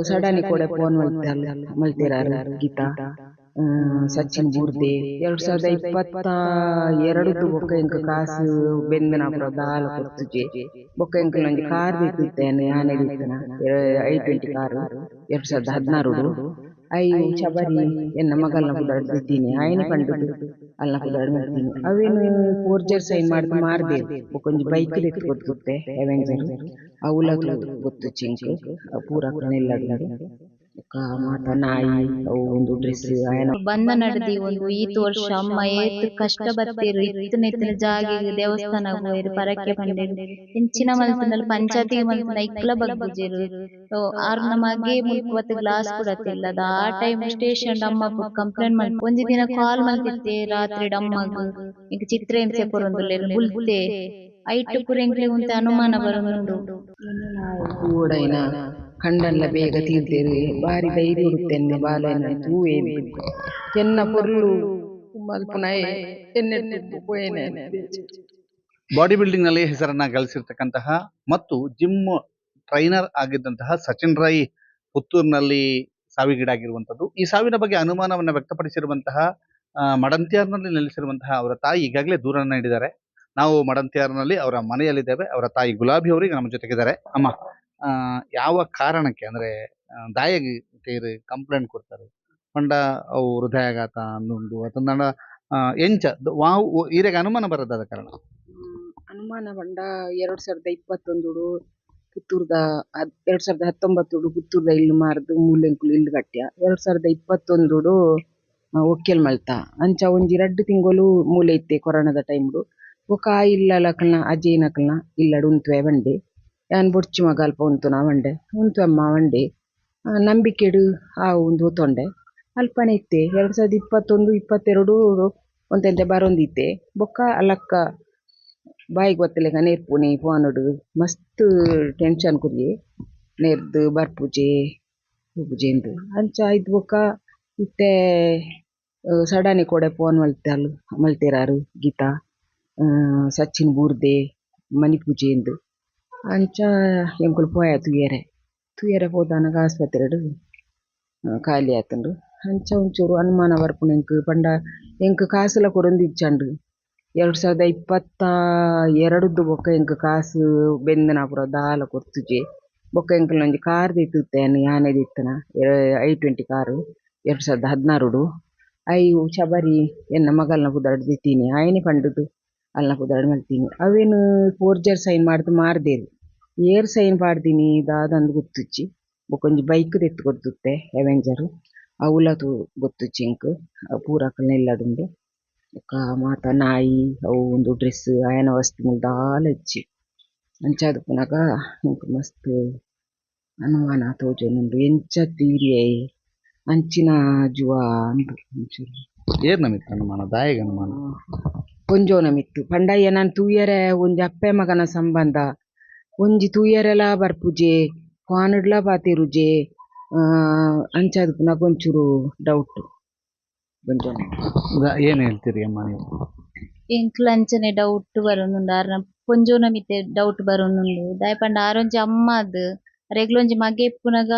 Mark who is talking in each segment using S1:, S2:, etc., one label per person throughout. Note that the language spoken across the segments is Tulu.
S1: ಸಡನಿ ಕೂಡ ಫೋನ್ ಮಲ್ತಿರಾರು ಗೀತಾ ಸಚಿನ್ ಬೂರ್ದೆ 2022 ಬೊಕ್ಕ ಎಂಕ್ ಕಾಸು ಬೆಂದನ ಪೂರ ದಾಲ ಕೊರ್ತುಜೆ ಬೊಕ್ಕ ಎಂಕಲ್ನ ಒಂಜಿ car ದಿತ್ತೇನೆ Yane ದಿತ್ತನ i20 car 2016 I Shabari ಎನ್ನ ಮಗಲ್ನ ಪುದರ್ ದಿತ್ತೀನಿ ಆಯನ ಪಂಡುದು ಅಲ್ನ ಪುದರ್ ಮಲ್ತೀನಿ ಅವೇನು ಫೋರ್ಜರ್ ಸೈನ್ ಮಾಡ್ದು ಮಾರ್ದೆ ಬೊಕ್ಕ ಒಂಜಿ ಬೈಕ್ ದೆತ್ತ್ ಕೊರ್ತುತ್ತೆ ಅವೆಂಜರ್ ಅವುಲ ಗೊತ್ತುಜ್ಜಿ ಎಂಕ್ ಪೂರ ಅಕಲ್ನ ಬೊಕ್ಕ ಮಾತ ನಾಯಿ ಅವು ಒಂದು ಡ್ರೆಸ್ ಆಯನ
S2: ಬಂದ ನಡ್ದಿ ಒಂದು ಈತ್ ವರ್ಷ ಅಮ್ಮ ಏತ್ ಕಷ್ಟ ಬತ್ತೆರ್ ಇತ್ತನ ಇತ್ತನ ಜಾಗೆಗ್ ದೇವಸ್ಥಾನ ಪೋಯೆರ್ ಪರಕೆ ಪಂಡೆರ್ ಎಂಚಿನ ಮಲ್ತುಂಡಲ ಪಂಚಾಯತಿಗ್ ಮಲ್ತುಂಡ ಐಕ್ಲ ಬಗ್ಗುಜೆರ್ ಆರ್ನ ಮಗೆ ಮುಲ್ಪ ಬತ್ತ್ ಗ್ಲಾಸ್ ಪುಡತಿಲ್ಲದ ಆ ಟೈಮ್ ಸ್ಟೇಷನ್ ಅಮ್ಮ ಕಂಪ್ಲೇಂಟ್ ಮಲ್ ಒಂಜಿ ದಿನ ಕಾಲ್ ಮಲ್ತಿತ್ತೆ ರಾತ್ರಿಡ್ ಅಮ್ಮಗ್ ಎಂಕ್ ಚಿತ್ರಹಿಂಸೆ ಕೊರೊಂದುಲ್ಲೆರ್ ಬುಲ್ತೆ ಐಟ್ ಪೂರ ಎಂಕ್ಲೆಗ್ ಒಂತೆ ಅನುಮಾನ ಬರೊಂದುಂಡು.
S1: ತೂವೊಡಾಯಿನ ಕಂಡನ್ಲ ಬೇಗ ತೀರ್ದೆರ್ ಬಾರಿ ಧೈರ್ಯ ಉಡುತ್ತೆನ್ನ ಬಾಲೆನ ತೂವೆ ಎನ್ನ ಪೊರ್ಲು ಮಲ್ಪುನಾಯೆ ಎನ್ನೆಡ್ದ್ ಪೋಯೆನೆ.
S3: ಬಾಡಿ ಬಿಲ್ಡಿಂಗ್ ನಲ್ಲಿ ಹೆಸರನ್ನ ಗಳಿಸಿರ್ತಕ್ಕಂತಹ ಮತ್ತು ಜಿಮ್ ಟ್ರೈನರ್ ಆಗಿದ್ದಂತಹ ಸಚಿನ್ ರೈ ಪುತ್ತೂರಿನಲ್ಲಿ ಸಾವಿಗೀಡಾಗಿರುವಂತದ್ದು. ಈ ಸಾವಿನ ಬಗ್ಗೆ ಅನುಮಾನವನ್ನು ವ್ಯಕ್ತಪಡಿಸಿರುವಂತಹ ಮಡಂತ್ಯಾರ್ನಲ್ಲಿ ನೆಲೆಸಿರುವಂತಹ ಅವರ ತಾಯಿ ಈಗಾಗಲೇ ದೂರನ್ನ ನೀಡಿದ್ದಾರೆ. ನಾವು ಮಡಂತ್ಯಾರ್ನಲ್ಲಿ ಅವರ ಮನೆಯಲ್ಲಿದ್ದೇವೆ. ಅವರ ತಾಯಿ ಗುಲಾಬಿ ಅವರಿಗೆ ನಮ್ಮ ಜೊತೆಗಿದ್ದಾರೆ. ಅಮ್ಮ, ಯಾವ ಕಾರಣಕ್ಕೆ ಅಂದ್ರೆ ದಾಯಗೆ ತೇರು ಕಂಪ್ಲೇಂಟ್ ಕೊಡ್ತಾರೆ ಪಂಡ ಅವು ಹೃದಯಾಘಾತ ಅಂದುಂಡು ಅತಂದಂಡ ಎಂಚ ವಾವ್ ಈರೆಗೆ ಅನುಮಾನ ಬರೋದಾದ ಕಾರಣ?
S1: ಅನುಮಾನ ಪಂಡ 2021 ಪುತ್ತೂರ್ದ 2019 ಪುತ್ತೂರ್ದ ಇಲ್ಲು ಮಾರ್ದು ಮೂಲೆಂಕುಲು ಇಲ್ಲು ಕಟ್ಯ 2021 ಒಕ್ಕೆಲ್ ಮಲ್ತ ಅಂಚ ಒಂಜಿ ರಡ್ಡ್ ತಿಂಗೊಲು ಮೂಲೆ ಇತ್ತೆ ಕೊರೋನಾದ ಟೈಮ್ಡು ಬೊಕ ಆ ಇಲ್ಲಲಕಲ್ನ ಅಜ್ಜಯ್ಯನಕಲ್ನ ಇಲ್ಲಡ್ ಉಂತುವೆ ಬಂಡೆ ಯಾನ್ ಬೊಡ್ಚಿ ಮಗ ಅಲ್ಪ ಉಂತುನ ಬಂಡೆ ಉಂತುವಮ್ಮ ಬಂಡೆ ನಂಬಿಕೆಡ್ ಆ ಉಂದು ತೊಂಡೆ ಅಲ್ಪನೆ ಇತ್ತೆ 2021 22 ಒಂತೆಂತೆ ಬರೊಂದಿತ್ತೆ ಬೊಕ್ಕ ಅಲಕ್ಕ ಬಾಯಿಗ್ ಬತ್ತಲೆಕ ನೇರ್ಪುನಿ ಫೋನುಡು ಮಸ್ತ್ ಟೆನ್ಷನ್ ಕೊರಿಯೆ ನೇರ್ದು ಬರ್ಪುಜೆ ಪೂಪುಜೆ ಇಂದ್ ಅಂಚ ಐದ್ ಬೊಕ್ಕ ಇತ್ತೆ ಸಡನ್ ಕೋಡೆ ಫೋನ್ ಮಲ್ತಿರಾರು ಗೀತಾ ಸಚಿನ್ ಬೂರ್ದೆ ಮಣಿಪೂಜೆ ಇಂದ್ ಅಂಚ ಎಂಕುಲು ಪೋಯ ತೂಯೆರೆ ತೂಯೆರೆ ಪೋದಾನಗ ಆಸ್ಪತ್ರೆಡ್ ಖಾಲಿ ಆತುಂಡು. ಅಂಚ ಒಂಚೂರು ಅನುಮಾನ ಬರ್ಪುಂಡು ಎಂಕ್ ಪಂಡ ಎಂಕ್ ಕಾಸುಲ ಕೊರೊಂದಿಜ್ಜಂಡ್ 2022 ಬೊಕ್ಕ ಎಂಕ್ ಕಾಸು ಬೆಂದನ ಪೂರ ದಾಲ ಕೊರ್ತುಜೆ ಬೊಕ್ಕ ಎಂಕಲ್ನ ಒಂಜಿ car ದಿತ್ತೇನೆ Yane ದಿತ್ತನ i20 car 2016 I Shabari ಎನ್ನ ಮಗಲ್ನ ಪುದರ್ಡ್ ದಿತ್ತೀನಿ ಆಯನೆ ಪಂಡುದು ಅಲ್ನ ಪುದರ್ಡ್ ಮಲ್ತೀನಿ ಅವೇನು ಫೋರ್ಜರ್ ಸೈನ್ ಮಾಡ್ದು ಮಾರ್ದೆರ್ ಏರ್ ಸೈನ್ ಪಾಡ್ದಿನಿ ದಾದಂದ್ ಗೊತ್ತುಜ್ಜಿ ಬೊಕ್ಕ ಒಂಜಿ ಬೈಕ್ ದೆತ್ತ್ ಕೊರ್ತುತ್ತೆ ಅವೆಂಜರ್ ಅವುಲ ಗೊತ್ತುಜ್ಜಿ ಎಂಕ್ ಪೂರ ಅಕಲ್ನ ಇಲ್ಲಡುಂಡು ಬೊಕ್ಕ ಮಾತ ನಾಯಿ ಅವು ಒಂದು ಡ್ರೆಸ್ ಆಯನ ವಸ್ತು ಮೂಲು ದಾಲ ಇಜ್ಜಿ ಅಂಚಾದ್ ಉಪ್ಪುನಗ ಎಂಕ್ ಮಸ್ತ್ ಅನುಮಾನ ತೋಜೊಂದುಂಡು ಎಂಚ ತೀರಿಯೆ ಅಂಚಿನ ಜುವ ಅಂದ್ ಒಂಚೂರು.
S3: ಏರ್ನ ಮಿತ್ತ್ ಅನುಮಾನ ದಾಯೆಗ್ ಅನುಮಾನ?
S1: ಪೊಂಜೋನ ಮಿತ್ತ್ ಪಂಡ ಎನನ್ ತೂಯೆರೆ ಒಂಜಿ ಅಪ್ಪೆ ಮಗನ ಸಂಬಂಧ ಒಂಜಿ ತೂಯೆರೆಲ ಬರ್ಪುಜೆ ಫೋನುಡ್ಲ ಪಾತೆರುಜೆ ಅಂಚಾದ್ ಉಪ್ಪುನಗ ಒಂಚೂರು ಡೌಟ್ ಪೊಂಜೋನ.
S3: ಏನ್ ಹೇಳ್ತೀರಿ ಅಮ್ಮ ನೀವು?
S2: ಎಂಕ್ಲ ಅಂಚನೆ ಡೌಟ್ ಬರೊಂದುಂಡು ಆರ್ನ ಪೊಂಜೋನ ಮಿತ್ತೆ ಡೌಟ್ ಬರೊಂದುಂಡು ದಾಯೆ ಪಂಡ ಆರೊಂಜಿ ಅಮ್ಮದ್ ಅರೆಗ್ಲ ಒಂಜಿ ಮಗೆ ಇಪ್ಪುನಗ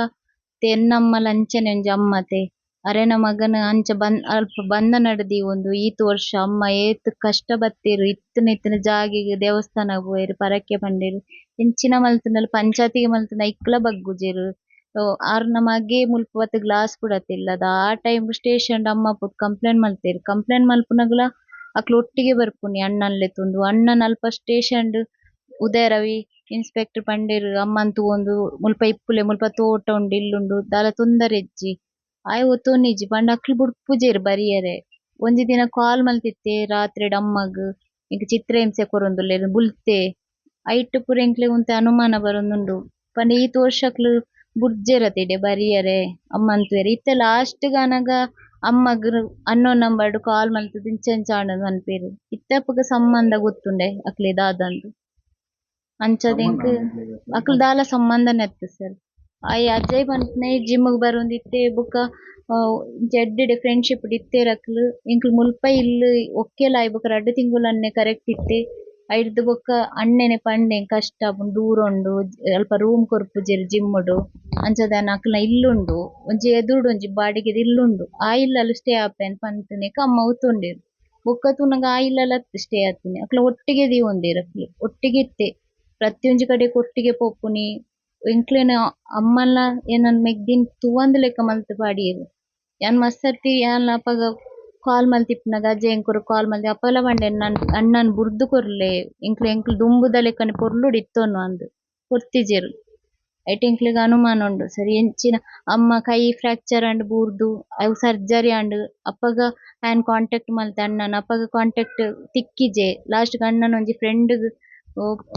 S2: ಎನ್ನಮ್ಮಲ ಅಂಚನೆ ಒಂಜಿ ಅಮ್ಮತೆ ಅರೆನ ಮಗನ ಅಂಚ ಅಲ್ಪ ಬಂದ ನಡ್ದಿ ಒಂದು ಈತ್ ವರ್ಷ ಅಮ್ಮ ಏತ್ ಕಷ್ಟ ಬತ್ತೆರ್ ಇತ್ತನ ಇತ್ತನ ಜಾಗೆಗ್ ದೇವಸ್ಥಾನ ಪೋಯೆರ್ ಪರಕೆ ಪಂಡೆರ್ ಎಂಚಿನ ಮಲ್ತುಂಡಲ ಪಂಚಾಯತಿಗ್ ಮಲ್ತುಂಡ ಐಕ್ಲ ಬಗ್ಗುಜೆರ್ ಆರ್ನ ಮಗೆ ಮುಲ್ಪ ಬತ್ತ್ ಗ್ಲಾಸ್ ಪುಡತಿಲ್ಲದ ಆ ಟೈಮ್ ಸ್ಟೇಷನ್ ಅಮ್ಮ ಪೋದು ಕಂಪ್ಲೇಂಟ್ ಮಲ್ತೆರ್ ಕಂಪ್ಲೇಂಟ್ ಮಲ್ಪುನಗಲ ಅಕ್ಲು ಒಟ್ಟಿಗೆ ಬರ್ಪುನಿ ಅಣ್ಣನ್ ಲೆತ್ತೊಂದು ಅಣ್ಣನ್ ಅಲ್ಪ ಸ್ಟೇಷನ್ ಉದಯ ರವಿ ಇನ್ಸ್ಪೆಕ್ಟರ್ ಪಂಡೆರ್ ಅಮ್ಮನ್ ತೂವೊಂದು ಮುಲ್ಪ ಇಪ್ಪುಲೆ ಮುಲ್ಪ ತೋಟ ಉಂಡು ಇಲ್ಲುಂಡು ದಾಲ ತೊಂದರೆ ಇಜ್ಜಿ ಆಯೆ ಒತ್ತೊಂದಿಜ್ಜಿ ಪಂಡ ಅಕ್ಲು ಬುಡ್ಪುಜೆರ್ ಬರಿಯೆರೆ ಒಂಜಿ ದಿನ ಕಾಲ್ ಮಲ್ತಿತ್ತೆ ರಾತ್ರಿಡ್ ಅಮ್ಮಗ್ ಎಂಕ್ ಚಿತ್ರಹಿಂಸೆ ಕೊರೊಂದುಲ್ಲೆರ್ ಬುಲ್ತೆ ಐಟ್ ಪೂರ ಎಂಕ್ಲೆಗ್ ಒಂತೆ ಅನುಮಾನ ಬರೊಂದುಂಡು ಪಂಡ ಈತ್ ವರ್ಷ ಅಕ್ಲು ಬುಡ್ಜೆರತೆ ಇಡೆ ಬರಿಯೆರೆ ಅಮ್ಮನ್ ತೂಯೆರೆ ಇತ್ತೆ ಲಾಸ್ಟ್ ಗ್ ಆನಗ ಅಮ್ಮಗ್ ಅನ್ನೋನ್ ನಂಬರ್ಡ್ ಕಾಲ್ ಮಲ್ತುದು ಇಂಚ ಇಂಚ ಆಂಡ್ ಪನ್ಪೆರ್ ಇತ್ತೆ ಅಪಗ ಸಂಬಂಧ ಗೊತ್ತುಂಡೆ ಅಕ್ಲೆ ದಾದಂದ್ ಅಂಚಾದ್ ಎಂಕ್ ಅಕ್ಲ್ ದಾಲ ಸಂಬಂಧನೆ ಅತ್ತ್ ಸರ್. ಆಯೆ ಅಜಯ್ ಪನ್ಪುನೆ ಜಿಮ್ ಗ್ ಬರೊಂದಿತ್ತೆ ಬೊಕ್ಕ ಇಂಚ ಎಡ್ಡೆಡ್ಡೆ ಫ್ರೆಂಡ್ಶಿಪ್ ಡ್ ಇತ್ತೆರ್ ಅಕ್ಲ್ ಎಂಕ್ಲು ಮುಲ್ಪ ಇಲ್ಲ್ ಒಕ್ಕೆಲ್ ಆಯಿ ಬೊಕ್ಕ ರಡ್ಡ್ ತಿಂಗೊಲು ಅನ್ನೆ ಕರೆಕ್ಟ್ ಇತ್ತೆ. ಐಡ್ದ್ ಬೊಕ್ಕ ಅಣ್ಣೆನೆ ಪಂಡೆ ಕಷ್ಟ ಆಪುಂಡು ದೂರ ಉಂಡು ಅಲ್ಪ ರೂಮ್ ಕೊರ್ಪುಜೆರ್ ಜಿಮ್ ಡು ಅಂಚಾದ್ ಯಾನ್ ಅಕ್ಲ್ನ ಇಲ್ಲ್ ಉಂಡು ಒಂಜಿ ಎದುರುಡು ಒಂಜಿ ಬಾಡಿಗೆದ ಇಲ್ಲ್ ಉಂಡು ಆ ಇಲ್ಲಲ್ ಸ್ಟೇ ಆಪೆ ಪಂತಿನೆಕ್ ಅಮ್ಮ ಒತ್ತೊಂಡೆರ್ ಬೊಕ್ಕ ತೂನಗ ಆ ಇಲ್ಲಲ್ ಅತ್ತ್ ಸ್ಟೇ ಆತಿನಿ ಅಕ್ಲ ಒಟ್ಟಿಗೆ ದೀವೊಂದೆರ್ ಅಕ್ಲು ಒಟ್ಟಿಗೆ ಇತ್ತೆ ಪ್ರತಿಯೊಂಜಿ ಕಡೆಕ್ ಒಟ್ಟಿಗೆ ಪೋಪುನಿ ಎಂಕ್ಲೆನ ಅಮ್ಮಲ ಎನನ್ ಮೆಗ್ದಿನ್ ತೂವಂದಿಲೆಕ ಮಲ್ತ್ ಪಾಡಿಯೆರ್. ಯಾನ್ ಮಸ್ತ್ ಸರ್ತಿ ಯಾನ್ಲ ಅಪಗ ಕಾಲ್ ಮಲ್ತಿಪ್ಪುನಗ ಅಜ್ಜೆ ಎಂಕೊರ ಕಾಲ್ ಮಲ್ತೆ ಅಪಲ ಪಂಡೆ ನನ್ ಅಣ್ಣನ್ ಬುಡ್ದು ಕೊರ್ಲೆ ಎಂಕ್ಲೆ ಎಂಕ್ಲು ದುಂಬುದ ಲೆಕ್ಕನೆ ಪೊರ್ಲುಡು ಇತ್ತೊನ್ವ ಅಂದ್ ಕೊರ್ತಿಜೆರ್. ಐಟ್ ಎಂಕ್ಲೆಗ್ ಅನುಮಾನ ಉಂಡು ಸರಿ ಎಂಚಿನ ಅಮ್ಮ ಕೈ ಫ್ರಾಕ್ಚರ್ ಆಂಡ್ ಬೂರ್ದು ಅವು ಸರ್ಜರಿ ಆಂಡ್ ಅಪಗ ಯಾನ್ ಕಾಂಟ್ಯಾಕ್ಟ್ ಮಲ್ತೆ ಅಣ್ಣನ್ ಅಪಗ ಕಾಂಟ್ಯಾಕ್ಟ್ ತಿಕ್ಕಿಜೆ ಲಾಸ್ಟ್ ಗ್ ಅಣ್ಣನ ಒಂಜಿ ಫ್ರೆಂಡ್ ಗ್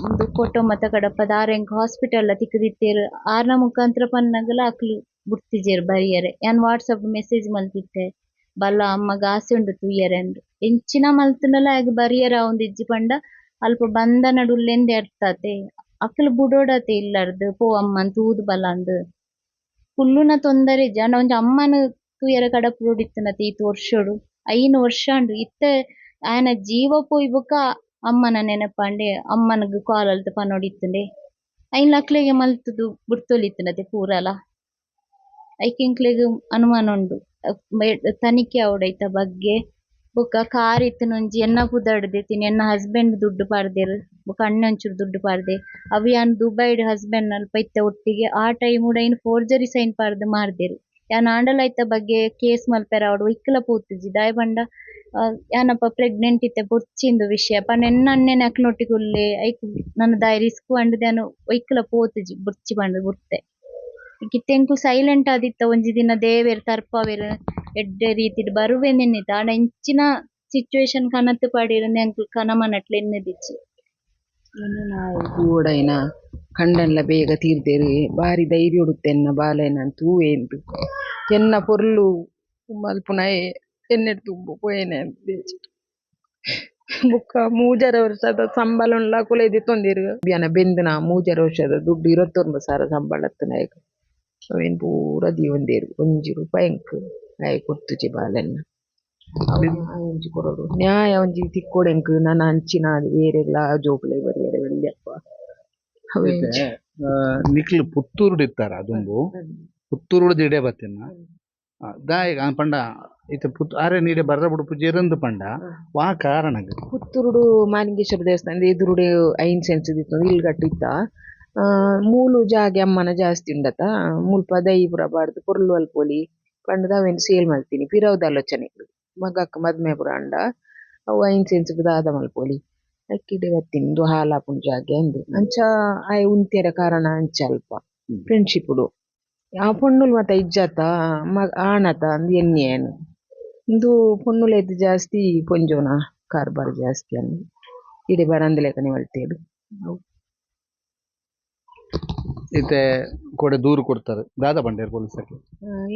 S2: ಉಂದು ಫೋಟೋ ಮಾತ ಕಡಪಾದ್ ಆರ್ ಎಂಕ್ ಹಾಸ್ಪಿಟಲ್ ಲ ತಿಕ್ಕುದಿತ್ತೆರ್ ಆರ್ನ ಮುಖಾಂತರ ಪನ್ನಗಲ ಅಕ್ಲು ಬುಡ್ತಿಜೆರ್ ಬರಿಯೆರೆ. ಯಾನ್ ವಾಟ್ಸಪ್ ಮೆಸೇಜ್ ಮಲ್ತಿತ್ತೆ ಬಲ ಅಮ್ಮಗ್ ಆಸೆ ಉಂಡು ತೂಯೆರೆ ಅಂದ್ ಎಂಚಿನ ಮಲ್ತ್ಂಡಲ ಆಯಗ್ ಬರಿಯೆರೆ ಆವೊಂದಿಜ್ಜಿ ಪಂಡ ಅಲ್ಪ ಬಂಧನಡ್ ಉಲ್ಲೆಂದೇ ಅರ್ಥ ಅತೆ. ಅಕುಲು ಬುಡೊಡತೆ ಇಲ್ಲರ್ದ್ ಪೋ ಅಮ್ಮನ್ ತೂದು ಬಲ ಅಂದ್ ಕುಲ್ಲುನ ತೊಂದರೆ ಇಜ್ಜಿ ಆಂಡ ಒಂಜಿ ಅಮ್ಮನ್ ತೂಯೆರೆ ಕಡಪುಡೊಡಿತ್ತಿನತೆ ಈತ್ ವರ್ಷೊಡು 5 ವರ್ಷ ಆಂಡ್ ಇತ್ತೆ ಆಯನ ಜೀವ ಪೋಯಿ ಬೊಕ್ಕ ಅಮ್ಮನ ನೆನಪಾಂಡೆ ಅಮ್ಮನಗ್ ಕಾಲ್ ಅಲ್ತ್ ಪನೊಡಿತ್ತುಂಡೆ ಐನ್ ಅಕ್ಲೆಗೆ ಮಲ್ತುದು ಬುಡ್ತೊಲಿತ್ತಿನತೆ ಪೂರಲ. ಐಕ್ ಎಂಕ್ಲೆಗ್ ಅನುಮಾನ ಉಂಡು ತನಿಖೆ ಆವೊಡು ಐತ ಬಗ್ಗೆ. ಬೊಕ್ಕ ಕಾರ್ ಇತ್ತಿನ ಒಂಜಿ ಎನ್ನ ಪುದರ್ಡ್ ದೆತಿನಿ ಎನ್ನ ಹಸ್ಬೆಂಡ್ ದುಡ್ಡು ಪಾಡ್ದೆರ್ ಬೊಕ್ಕ ಅಣ್ಣೆ ಒಂಚೂರು ದುಡ್ಡು ಪಾಡ್ದೆ. ಅವು ಯಾನ್ ದುಬೈಡ್ ಹಸ್ಬೆಂಡ್ ನಲ್ಪ ಇತ್ತೆ ಒಟ್ಟಿಗೆ ಆ ಟೈಮ್ ಡು ಐನ್ ಫೋರ್ಜರಿ ಸೈನ್ ಪಾಡ್ದ್ ಮಾರ್ದೆರ್. ಯಾನ್ ಆಂಡಲ ಐತ ಬಗ್ಗೆ ಕೇಸ್ ಮಲ್ಪೆರೆ ಆವಡ್ ಒಯ್ಕ್ಲ ಪೋತುಜಿ ದಾಯೆ ಪಂಡ ಯಾನಲ್ಪ ಪ್ರೆಗ್ನೆಂಟ್ ಇತ್ತೆ ಬೊರ್ಚಿ ಇಂದು ವಿಷಯ ಪಂಡ ಎನ್ನ ಅಣ್ಣೆನೆ ಅಕ್ಲ್ನೊಟ್ಟಿಗೆ ಉಲ್ಲೆ ಐಕ್ ನನ ದಾಯೆ ರಿಸ್ಕ್ ಪಂಡುದು ಯಾನ್ ಒಯ್ಕ್ಲ ಪೋತುಜಿ ಬೊರ್ಚಿ ಪಂಡುದು ಬುಡ್ತೆ. ಇತ್ತೆ ಎಂಕುಲು ಸೈಲೆಂಟ್ ಆದಿತ್ತ ಒಂಜಿ ದಿನ ದೇವೆರ್ ತರ್ಪಾವೆರ್ ಎಡ್ಡೆ ರೀತಿಡ್ ಬರುವೆಂದ್ ಎನ್ನಿತ ಆಂಡ ಇಂಚಿನ ಸಿಚುಯೇಷನ್ ಕನತ್ ಪಾಡ್ಯೆರ್ ಎಂಕುಲು ಕನ ಮನಟ್ಲೆ ಎನ್ನುದಿಜ್ಜಿ.
S1: ತೂವೊಡಾಯಿನ ಕಂಡನ್ಲ ಬೇಗ ತೀರ್ದೆರ್ ಬಾರಿ ಧೈರ್ಯೊಡುತ್ತೆ ಎನ್ನ ಬಾಲೆನ ತೂವೇಂದು ಎನ್ನ ಪೊರ್ಲು ಮಲ್ಪುನಾಯೆ ಎನ್ನೆಡ್ ದುಂಬು ಪೋಯೆನೆ ಬೊಕ್ಕ 3.5 ವರ್ಷದ ಸಂಬಳನ್ಲ ಅಕುಲೇ ದೆತ್ತೊಂದೆರ್. ಯಾನ ಬೆಂದಿನ 3.5 ವರ್ಷದ ದುಡ್ಡು 29,000 ಸಂಬಳ ಅತ್ತನಾಯಗ್ ಅವೆನ್ ಪೂರ ದೀವೊಂದೆರ್ ಒಂಜಿ ರೂಪಾಯಿ ಎಂಕ್ ಆಯೆ ಕೊರ್ತುಜಿ ಬಾಲೆನ್ ಒಂಜಿ ಕೊರೊಡು ನ್ಯಾಯ ಒಂಜಿ ತಿಕ್ಕೊಡು ಎಂಕ್ ನನ ಅಂಚಿನ ಏರೆಗ್ಲಾ ಜೋಕುಲೆ ಬರಿಯೆರೆ ಬಲ್ಲಿಯಪ್ಪ.
S3: ನಿಕ್ಲು ಪುತ್ತೂರುಡು ಇತ್ತಾರ ದುಂಬು ಪುತ್ತೂರುಡು ಇಡೆ ಬತ್ತಿನ ದಾಯೆಗ್ ಪಂಡ ಇತ್ತೆ ಪುತ್ ಆರೆ ನೀಡೆ ಬರ್ರ ಬುಡುಪುಜೆರಂದು ಪಂಡ ವಾ ಕಾರಣಗ್?
S1: ಪುತ್ತೂರುಡು ಮಾಲಿಂಗೇಶ್ವರ ದೇವಸ್ಥಾನದ ಎದುರುಡು 5 ಸೆನ್ಸ್ ದಿತ್ತೊಂದು ಇಲ್ಲ್ ಕಟ್ಟಿತ್ತ ಮೂಲು ಜಾಗೆ ಅಮ್ಮನ ಜಾಸ್ತಿ ಉಂಡತ ಮುಲ್ಪ ದೈ ಪೂರ ಪಾಡ್ದ್ ಪೊರ್ಲು ಅಲ್ಪೊಲಿ ಪಂಡುದು ಅವೆನ್ ಸೇಲ್ ಮಲ್ತಿನಿ ಪಿರವುದ ಆಲೋಚನೆ ಮಗಕ್ ಮದ್ಮೆ ಪೂರ ಆಂಡ ಅವು 5 ಸೆನ್ಸ್ ದಾದ ಮಲ್ಪೊಲಿ ಅಕ್ಕಿಡೆ ಬತ್ತಿನಿ ಉಂದು ಹಾಲಾಪುಂಡು ಜಾಗೆ ಅಂದ್ ಅಂಚ ಆಯೆ ಉಂತ್ಯೆರೆ ಕಾರಣ ಅಂಚ ಅಲ್ಪ ಫ್ರೆಂಡ್ಶಿಪ್ ಡು ಆ ಪೊಣ್ಣುಲು ಮಾತ ಇಜ್ಜತ ಆಣತ ಅಂದ್ ಎನ್ನಿಯೆ ಯಾನ್ ಉಂದು ಪೊಣ್ಣುಲೆಗ್ ಜಾಸ್ತಿ ಪೊಂಜೋನ ಕಾರ್ಬಾರ್ ಜಾಸ್ತಿ ಅಂದ್ ಇಡೆ ಬರಂದಿಲೆಕನೆ ಮಲ್ತೆರ್.
S3: ಇತ್ತೆ ಕೋಡೆ ದೂರು ಕೊಡ್ತಾರೆ ದಾದ ಪಂಡೆರ್ ಪೊಲೀಸೆರ್?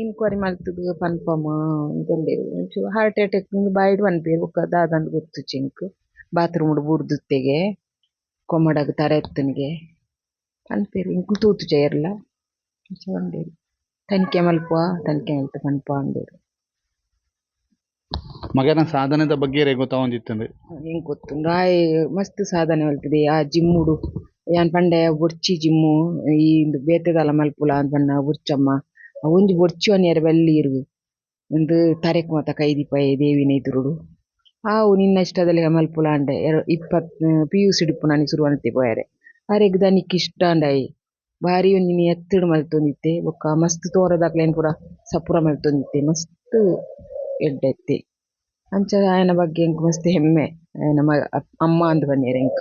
S1: ಇನ್ಕ್ವೈರಿ ಮಲ್ತುದು ಪನ್ಪಮ ಪಂಡೆರ್ ಒಂಚೂರು ಹಾರ್ಟ್ ಅಟ್ಯಾಕ್ ಬಾಯಿಡ್ ಪನ್ಪೆರ್ ಬೊಕ್ಕ ದಾದಂದ್ ಗೊತ್ತುಜ್ಜಿ ಎಂಕ್ ಬಾತ್ರೂಮ್ ಡ್ ಬೂರ್ದುತ್ತೆಗೆ ಕೊಮಡಗ್ ತರೆ ಎತ್ತುನಿಗೆ ಪನ್ಪೆರ್ ಎಂಕುಲು ತೂತುಜ ಏರ್ಲ ಅಂಚ ಪಂಡೆರ್ ತನಿಖೆ ಮಲ್ಪುವ ತನಿಖೆ ಮಲ್ತ್ ಪನ್ಪ ಪಂಡೆರ್.
S3: ಮಗನ ಸಾಧನೆದ ಬಗ್ಗೆ ಗೊತ್ತಾವೊಂದಿತ್ತುಂಡು.
S1: ಎಂಕ್ ಗೊತ್ತುಂಡು ಆಯೆ ಮಸ್ತ್ ಸಾಧನೆ ಮಲ್ತುದೆ ಆ ಜಿಮ್ಮುಡು ಯಾನ್ ಪಂಡೆ ಬೊರ್ಚಿ ಜಿಮ್ಮು ಈ ಇಂದು ಬೇತೆ ದಾಲ ಮಲ್ಪುಲ ಅಂದ್ ಪನ್ನ ಬೊರ್ಚಮ್ಮ ಒಂಜಿ ಬೊರ್ಚಿ ಪನಿಯೆರೆ ಬಲ್ಲಿರ್ ಇಂದು ತರೆಕ್ ಮಾತ ಕೈ ದೀಪಯೆ ದೇವಿನ ಎದುರುಡು ಆವು ನಿನ್ನ ಇಷ್ಟದಲೆಕ ಮಲ್ಪುಲ ಅಂಡೆ PUC ಡ್ ಇಪ್ಪುನಾನಿ ಸುರು ಮಲ್ತೆ ಪೋಯೆರೆ ಅರೆಗ್ ದನಿಕ್ ಇಷ್ಟ ಆಂಡಾಯೆ ಬಾರಿ ಒಂಜಿ ಎತ್ತುಡು ಮಲ್ತೊಂದಿತ್ತೆ ಬೊಕ್ಕ ಮಸ್ತ್ ತೋರದಕ್ಲೆನ್ ಪೂರ ಸಪುರ ಮಲ್ತೊಂದಿತ್ತೆ ಮಸ್ತ್ ಎಡ್ಡೆ ಇತ್ತೆ ಅಂಚ ಆಯನ ಬಗ್ಗೆ ಎಂಕ್ ಮಸ್ತ್ ಹೆಮ್ಮೆ ಆಯನ ಅಮ್ಮ ಅಂದ್ ಪನ್ಯೆರ್ ಎಂಕ್.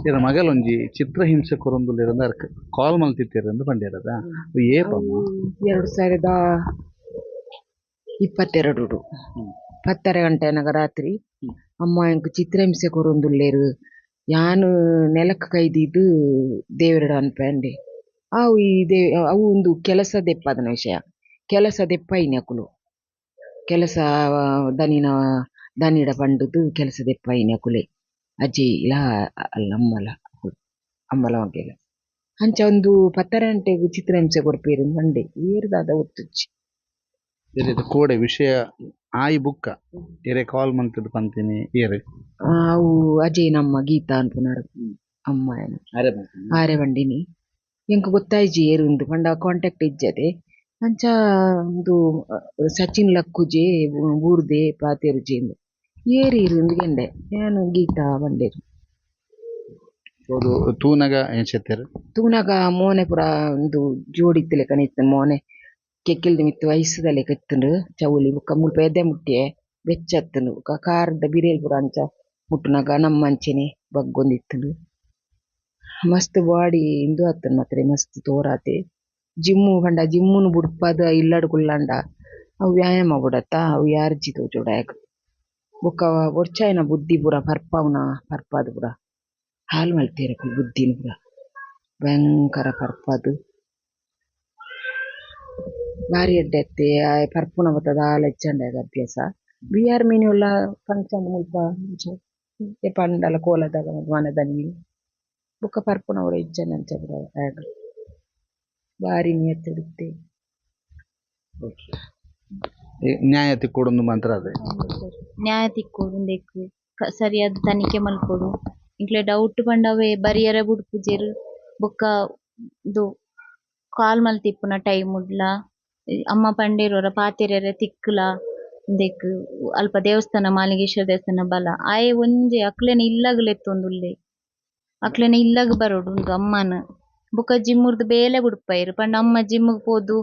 S3: ಇರ ಮಗಲ್ ಒಂಜಿ ಚಿತ್ರಹಿಂಸೆ ಕೊರೊಂದುಲ್ಲೆರ್ ಅರ್ಕ್ ಕಾಲ್ ಮಲ್ತಿತ್ತೆರ್ ಅಂದ್ ಪಂಡೆರ್ ಅದ ಏಪಮ್ಮ?
S1: 2022 10:30 ಗಂಟೆ ಆನಗ ರಾತ್ರಿ ಅಮ್ಮ ಎಂಕ್ ಚಿತ್ರಹಿಂಸೆ ಕೊರೊಂದುಲ್ಲೆರ್ ಯಾನ್ ನೆಲಕ್ ಕೈ ದೀದ್ ದೇವೆರ್ಡ ಪನ್ಪೆ ಅಂಡೆ ಅವು ಈ ಅವು ಉಂದು ಕೆಲಸ ದೆಪ್ಪದನ ವಿಷಯ ಕೆಲಸ ದೆಪ್ಪಾಯಿನಿ ಅಕುಲು ಕೆಲಸ ದನಿನ ದನಿಡ ಪಂಡುದು ಕೆಲಸ ದೆಪ್ಪಾಯಿನಿ ಅಕುಲೆ ಅಜ್ಜಿ ಲ ಅಲ್ಲ ಅಮ್ಮಲ ಅಮ್ಮಲ ಮಗೆಲ ಅಂಚ ಒಂದು 10:30 ಗಂಟೆಗ್ ಚಿತ್ರಹಿಂಸೆ ಕೊರ್ಪೆರ್ ಪಂಡೆ ಏರ್ ದಾದ ಗೊತ್ತುಜ್ಜಿ.
S3: ಕೋಡೆ ವಿಷಯ ಆಯಿ ಬುಕ್ಕ ಏರೆ ಕಾಲ್ ಮಂತದ್ ಪಂತೀನಿ ಏರು?
S1: ಅವು ಅಜಯ್ ನಮ್ಮ ಗೀತಾ ಅನ್ಪುನಾರ್ ಅಮ್ಮ ಏನ. ಆರೆ ಬಂಡಿನಿ ಎಂಕ್ ಗೊತ್ತಾಯ್ಜಿ ಏರು ಇಂದು ಪಂಡ ಕಾಂಟ್ಯಾಕ್ಟ್ ಇಜ್ಜದೆ. ಅಂಚ ಉಂದು ಸಚಿನ್ ಲಕ್ಕುಜೆ ಬೂರ್ದೆ ಪಾತೆರುಜೆ ಇಂದ್ ಏರ್ ಈರ್ ಇಂದ್ ಕೇಂಡೆ ಯಾನ್ ಗೀತಾ ಪಂಡೆರ್.
S3: ಹೌದು, ತೂನಗ ಎಂಚೆತ್ತೆರ್?
S1: ತೂನಗ ಮೋನೆ ಪೂರ ಉಂದು ಜೋಡಿತ್ತಿಲೆಕನೆ ಇತ್ತ್ಂಡ್ ಮೋನೆ, ಕೆಕ್ಕಿಲ್ದ ಮಿತ್ತ್ ವಯಸ್ಸುದ ಲೆಕ ಇತ್ತ್ಂಡ್ ಚೌಲಿ ಬೊಕ್ಕ ಮುಲ್ಪ ಎದೆ ಮುಟ್ಯೆ ಬೆಚ್ಚ ಇತ್ತ್ಂಡ್ ಬೊಕ್ಕ ಕಾರ್ದ ಬಿರೆಲ್ ಪೂರ ಅಂಚ ಮುಟ್ಟುನಗ ನಮ್ಮಂಚನೆ ಬಗ್ಗೊಂದಿತ್ತ್ಂಡ್. ಮಸ್ತ್ ಬಾಡಿ ಇಂದು ಆತ್ಂಡ್ ಮಾತ್ರೆ ಮಸ್ತ್ ತೋರಾತೆ. ಜಿಮ್ ಪಂಡ ಜಿಮ್ಮುನು ಬುಡ್ಪಾದ್ ಇಲ್ಲಡ್ ಕುಲ್ಲಂಡ ಅವು ವ್ಯಾಯಾಮ ಬೋಡತ್ತ, ಅವು ಯಾರ್ಜಿ ತೋಜೊಡು ಆಯಗ್. ಬೊಕ್ಕ ಬೊರ್ಚಾಯಿನ ಬುದ್ಧಿ ಪೂರ ಪರ್ಪಾವುನ ಪರ್ಪಾದ್ ಪೂರ ಹಾಲ್ ಮಲ್ತೆರ್ ಅಕುಲು ಬುದ್ಧಿನ್ ಪೂರ ಭಯಂಕರ ಪರ್ಪಾದ್. ಬಾರಿ ಎಡ್ಡೆ ಅತ್ತೆ ಆಯೆ ಪರ್ಪುನ ಬೊಕ್ಕ ದಾಲ ಇಜ್ಜಂಡ ಆಯಗ್ ಅಭ್ಯಾಸ. ಬಿಆರ್ ಮೀನ್ ಉಲ್ಲ ಫಂಕ್ಷನ್ ಮುಲ್ಪ ಏಪ ಆಂಡಲ ಕೋಲದ ಮನದನಿ ಬೊಕ್ಕ ಪರ್ಪುನ ಪೂರ ಇಜ್ಜಂಡ ಅಂಚ ಪೂರ ಆಯಗ್ ಬಾರಿ ನಿಯತ್ತುಡು ಇತ್ತೆ.
S3: ನ್ಯಾಯ ತಿಕ್ಕೊಡೊಂದು ಮಾತ್ರ ಅದೇ.
S2: ನ್ಯಾಯ ತಿಕ್ಕೊಡು ಉಂದೆಕ್ ಸರಿಯಾದ್ ತನಿಖೆ ಮಲ್ಪೊಡು. ಎಂಕ್ಲೆ ಡೌಟ್ ಪಂಡ ಅವೇ ಬರಿಯರೆ ಬುಡ್ಪುಜೆರ್ ಬೊಕ್ಕ ಉಂದು ಕಾಲ್ ಮಲ್ತಿಪ್ಪುನ ಟೈಮ್ ಡ್ಲ ಅಮ್ಮ ಪಂಡೆರ್ ಒರ ಪಾತೆರೆರೆ ತಿಕ್ಕುಲ ಉಂದೆಕ್ ಅಲ್ಪ ದೇವಸ್ಥಾನ ಮಾಲಿಂಗೇಶ್ವರ ದೇವಸ್ಥಾನ ಬಲ ಆಯೆ ಒಂಜೆ ಅಕ್ಲೆನ ಇಲ್ಲಗ್ ಲೆತ್ತೊಂದುಲ್ಲೆ, ಅಕ್ಲೆನ ಇಲ್ಲಗ್ ಬರೊಡು ಉಂದು ಅಮ್ಮನ್. ಬೊಕ್ಕ ಜಿಮ್ ರ್ದ್ ಬೇಲೆ ಬುಡ್ಪಯೆರ್ ಪಂಡ ಅಮ್ಮ ಜಿಮ್ ಗ್ ಪೋದು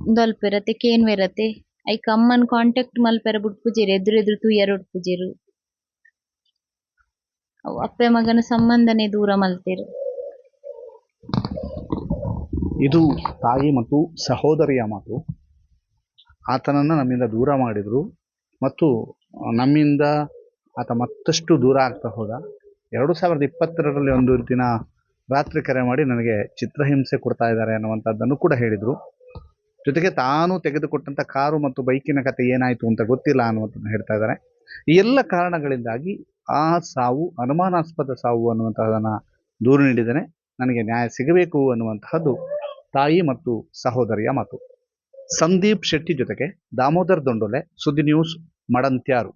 S2: ಉಂದು ಅಲ್ಪೆರತೆ ಕೇನ್ವೆರತೆ, ಐಕ್ ಅಮ್ಮನ್ ಕಾಂಟ್ಯಾಕ್ಟ್ ಮಲ್ಪೆರೆ ಬುಡ್ಪುಜೆರ್, ಎದುರು ಎದುರು ತೂಯೆರೆ ಬುಡ್ಪುಜೆರ್. ಅವು ಅಪ್ಪೆ ಮಗನ ಸಂಬಂಧನೆ ದೂರ ಮಲ್ತೆರ್.
S3: ಇದು ತಾಯಿ ಮತ್ತು ಸಹೋದರಿಯ ಮಾತು. ಆತನನ್ನು ನಮ್ಮಿಂದ ದೂರ ಮಾಡಿದರು ಮತ್ತು ನಮ್ಮಿಂದ ಆತ ಮತ್ತಷ್ಟು ದೂರ ಆಗ್ತಾ ಹೋದ. 2022ರಲ್ಲಿ ಒಂದು ದಿನ ರಾತ್ರಿ ಕರೆ ಮಾಡಿ ನನಗೆ ಚಿತ್ರಹಿಂಸೆ ಕೊಡ್ತಾ ಇದ್ದಾರೆ ಅನ್ನುವಂಥದ್ದನ್ನು ಕೂಡ ಹೇಳಿದರು. ಜೊತೆಗೆ ತಾನು ತೆಗೆದುಕೊಟ್ಟಂಥ ಕಾರು ಮತ್ತು ಬೈಕಿನ ಕತೆ ಏನಾಯಿತು ಅಂತ ಗೊತ್ತಿಲ್ಲ ಅನ್ನುವಂಥದ್ದನ್ನು ಹೇಳ್ತಾ ಇದ್ದಾರೆ. ಈ ಎಲ್ಲ ಕಾರಣಗಳಿಂದಾಗಿ ಆ ಸಾವು ಅನುಮಾನಾಸ್ಪದ ಸಾವು ಅನ್ನುವಂತಹದನ್ನು ದೂರು ನೀಡಿದ್ದೇನೆ. ನನಗೆ ನ್ಯಾಯ ಸಿಗಬೇಕು ಅನ್ನುವಂತಹದ್ದು ತಾಯಿ ಮತ್ತು ಸಹೋದರಿಯ ಮಾತು. ಸಂದೀಪ್ ಶೆಟ್ಟಿ ಜೊತೆಗೆ ದಾಮೋದರ್ ದೊಂಡೋಲೆ, ಸುದ್ದಿ ನ್ಯೂಸ್, ಮಡಂತ್ಯಾರು.